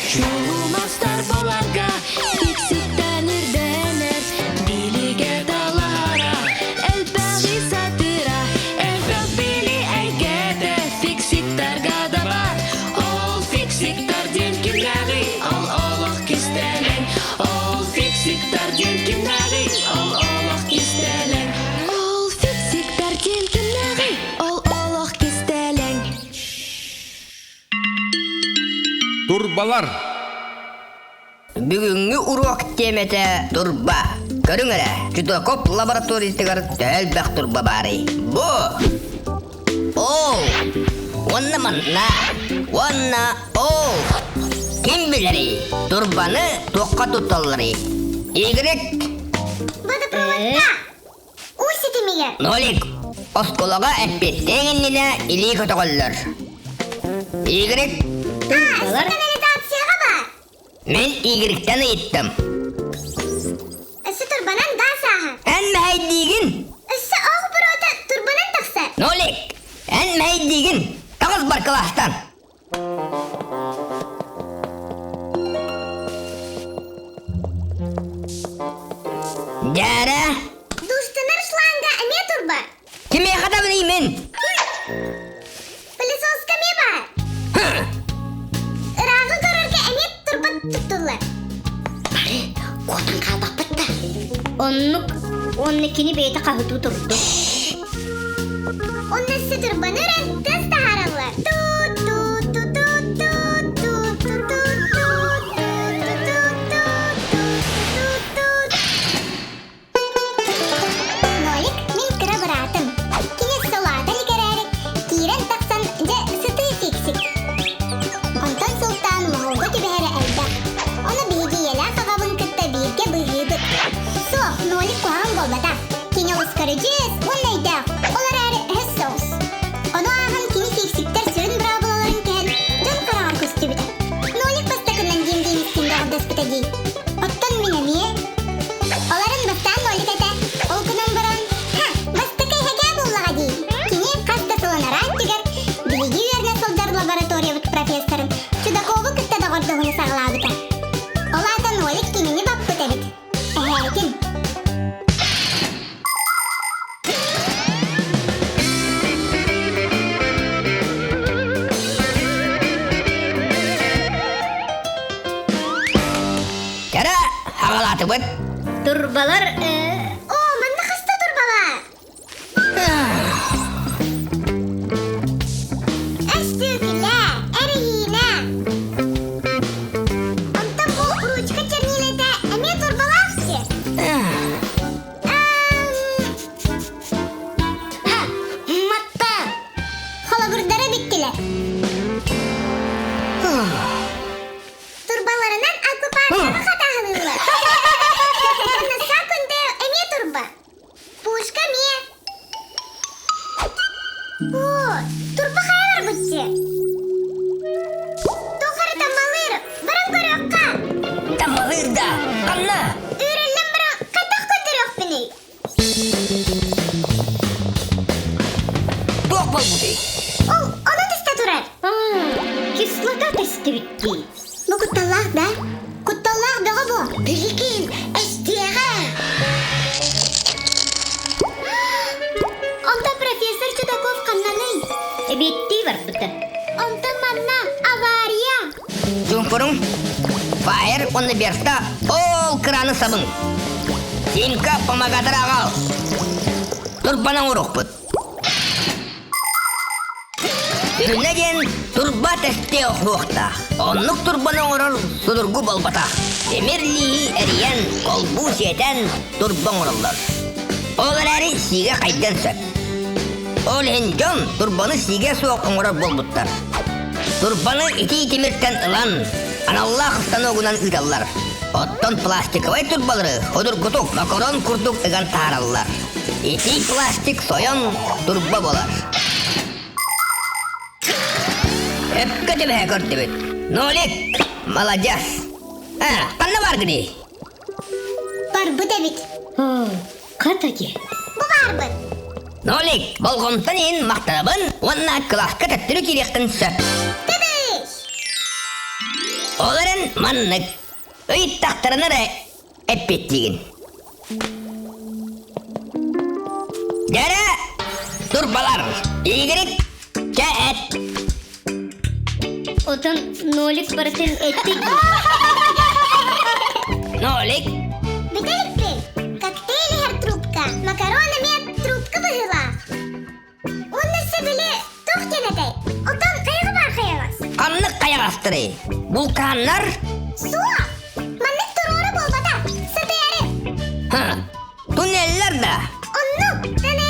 Чулумастар боларга тикситтэн үрдэнэр, билигэ талаһара, элбэҕи сатыыра, элбэх били эйгэтэ фиксиктарга да бар. Ол фиксиктар диэн кимнээҕий? Ол олох кистэлэҥ. Ол фиксиктар диэн кимнээҕий? Ол олох кистэлэҥ. Ол фиксиктар диэн кимнээҕий? Ол олох кистэлэҥ. Турбалар. Бүгүҥҥү уруок тиэмэтэ турба. Көрүҥ эрэ, Чудаков лабораториятыгар төһө элбэх турба баарый? Бу! Ол! Уонна манна! Уонна ол! Ким билэрий? Турбаны туохха тутталларый? Y. Водопроводка! Уу ситимигэр. Нолик, оскуолаҕа эппиэттээх иннинэ илии көтөҕөллөр. Y. А, канализацияҕа баар. Мин Y-тэн ыйыттым. Өссө турбанан газ ааһар. Эн мэһэйдиигин. Өссө оҕ буруота турбанан тахсар. Нолик, эн мэһэйдиигин. Таҕыс бар кылаастан. Дьээрэ! Душтанар шланга эмиэ турба. Кимиэхэ да билимин! Пылесоска эмиэ баар. Ырааҕы көрөргө эмиэ турба туттуллар. Бары куотан хаалбаппыт да. Оннук уонна кини бэйэтэ хаһытыы турду. Онно өссө турбаны өрөн тыас таһаараллар. Тут-тут-тут-тут-тут-тут-тут-тут-тут-тут-тут-тут. Нолик мин кыра быраатым. Кини салаата илик эрээри, киирэн тахсан дьэ сытыы фиксик. Онтон сылтаан моһолго түбэһэрэ элбэх. Ону биһиги ийэлээх аҕабын кытта бииргэ быыһыыбыт. Суох, Нолик куһаҕан буолбатах. Кини олус көрүдьүөс уонна өйдөөх, ол эрээри өһөс соҕус. Ону ааһан кини фиксиктэр сүрүн быраабылаларын кэһэн, дьон хараҕар көстүбүтэ. Нолик бастакынан диэн Денистиин доҕордоспута дии. Оттон мин эмиэ. Олорун бастаан Нолик этэ, ол гынан баран, ха, бастакы эһэгээ буоллаҕа дии. Кини хас да сыл анараа өттүгэр биһиги үөрэнэ сылдьар лабораториябыт профессорын Чудакову кытта доҕордоһууну саҕалаабыта. Ол аата Нолик кинини баппыт эбит. Эһээтин. Кэрэ хаҕалаатыбыт. Турбалар О, манна хаста турбалар? Өстүөкүлэ, эрэһиинэ. Онтон бу ручка чернилэтэ эмиэ турбалаах сир. Ха, матта! Холобурдара бүттүлэр. Турбаларынан аквапарканы хатааһылыыллар. Уонна саа эмиэ турба. Пушка эмиэ. Оо, турба хайа барбытчы? Туох эрэ таммалыыр, баран көрүөххэ. Таммалыыр да, ханна? Үүрүллэн баран хайдах көрдөрүөхпүнүй? Туох буолбутуй? Ол ону түстэ турар. Кислота тэстибит дии. Бу кутталлаах да? Кутталлаах бөҕө бу. Билигин эстиэҕэ. Онтон профессор Чудаков ханнаный? Эбиэттии барбыта. Онтон манна авария. Чуҥкуруҥ, Фаер уонна Берта ол кыраны сабыҥ. Симка помогатор аҕал. Турбанан оҥоруохпут. Сүрүнэ диэн турба тэстиэ охсуохтаах. Оннук турбаны оҥорор судургу буолбатах. Тимир лииһи эрийэн, холбуу сиэтэн турба оҥороллор. Ол эрээри сиигэ хайдыан сөп. Ол иһин дьон турбаны сиигэ суох оҥорор буолбуттар. Турбаны итии тимиртэн ылан, аналлаах станогунан ыыталлар. Оттон пластиковай турбалары судургутук макарон курдук ыган таһаараллар. Итии пластик сойон турба буолар. Өпкө түбэһэ көрдүбүт. Нолик, маладьыас. А, ханна бааргыный? Барбыт эбит. Хата дии. Бу баарбын. Нолик, болҕомтон иһин махтанабын уонна кылааска төттөрү киириэххин сөп. Кэбис! Ол эрэн маннык ыйыттахтарына эрэ эппиэттиигин. Дьэрэ, турбалар, игрик, чэ эт. Отон нолик барытын эттик. Нолик. Бүтэликпин. Коктейль иһэр трубка, макарон эмиэ трубка быһыылаах. Уонна сөбүлэ туох диэн этэй? Отон хайаҕа баар хайаҕас? Ханнык хайаҕастарый? Вулканнар? Суох! Маннык туруору буолбата. Сытыары. Ха, туннеллэр да? Оннук, туннель.